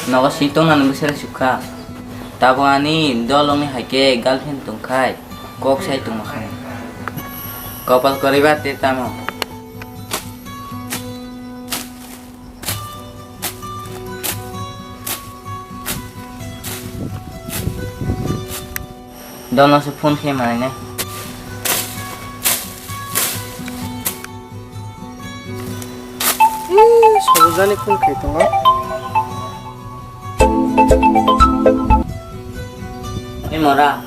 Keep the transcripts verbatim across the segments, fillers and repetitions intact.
Nogo si tongna nungwi sere sukha. Tabuk ani dolongni hai khe girlfriend tongkhai kok sai tongma kha. Kopal kwrwi ba te tamo. Dono se phone khe manai nai. Ih, Sorojani phone khai tongo. Ei mora.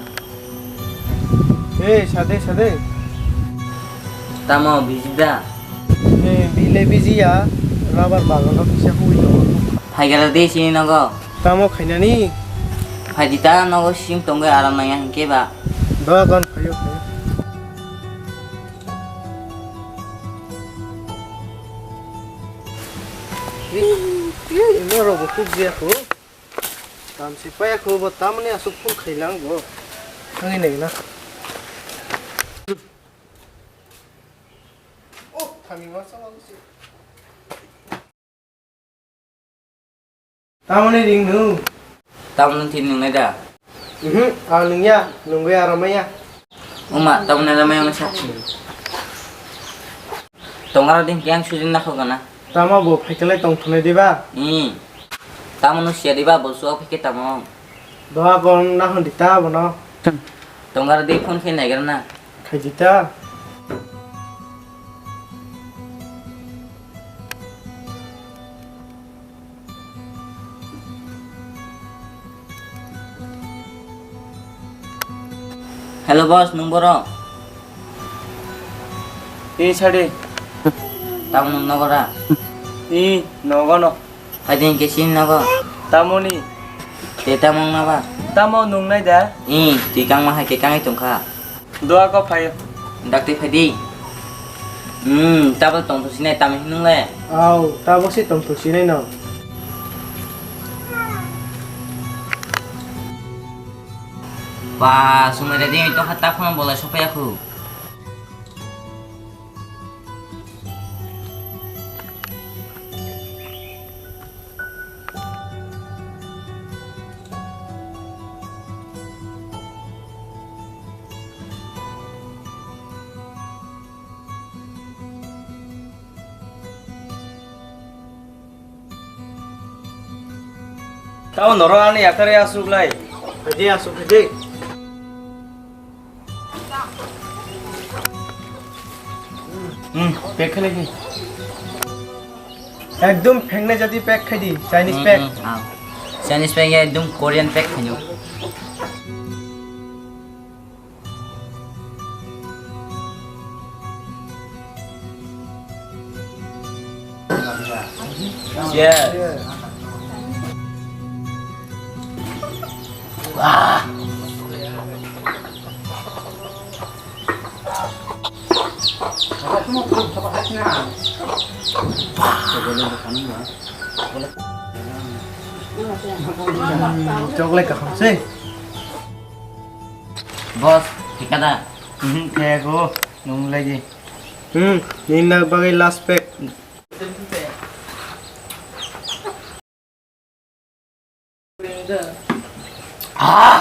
Ei, sade, sade. Tamo busy da? Ei, bile busy ya. Rubber bagan rok kisa hui tongo. Phaigala de sini nogo. Tamo khainani? Phaidi ta nogo sing tongwi aram nangya hinkhe ba. Dogan phaio, phaio. Ih, ih, ino rogo kukjia ko. Tamsi paya ko bo tamni asuk phone khailang bo. Thangwi naina. Oh, thangwi masa masa. Tamoni ring nung? Tamoni tin nung nai da? Mhm, ang nung ya, nung bai aramai ya. Uma, tamoni aramai ang sa. Tongara din kiang sujin na khogana. Tamo bo phaikalai tong thunai diba? Hmm. Tamo no sia diba bo suak phike tamo. Doha kon na hon dita bono. Tongara di phone khe naigra na. Khaijita. Hello boss, nung boro? Ee, sade. Tamo nung nogo ra? Ee, nogo no. Phaidi hinkhe sini nogo. Tamoni? Tei tamo wngna ba? Tamo nungnai da? Ih, twi kangma hai khe kangwi tongkha. Doa ko phaio. Dakti phaidi. Hmm, tabuk tongthok sinai tamo hinung le? Au, tabuk se tongthok sinai no. Ba, sumai ready wngwi tongkha, ta phano bolai sopaiya khu. Tamo norok ani yakarwi aswk lai. Phaidi, aswk phaidi. Hmm, pack khlai di. Ekdom phengnai jati pack khai di, Chinese pack. Hmm, hmm, ah. Chinese pack ya ekdom Korean pack khainw. Cheers. Chocolate kaham se. Boss, thik da? Hmm, thik o, nung lagi. Hmm, nini bagwi last pack. Ah!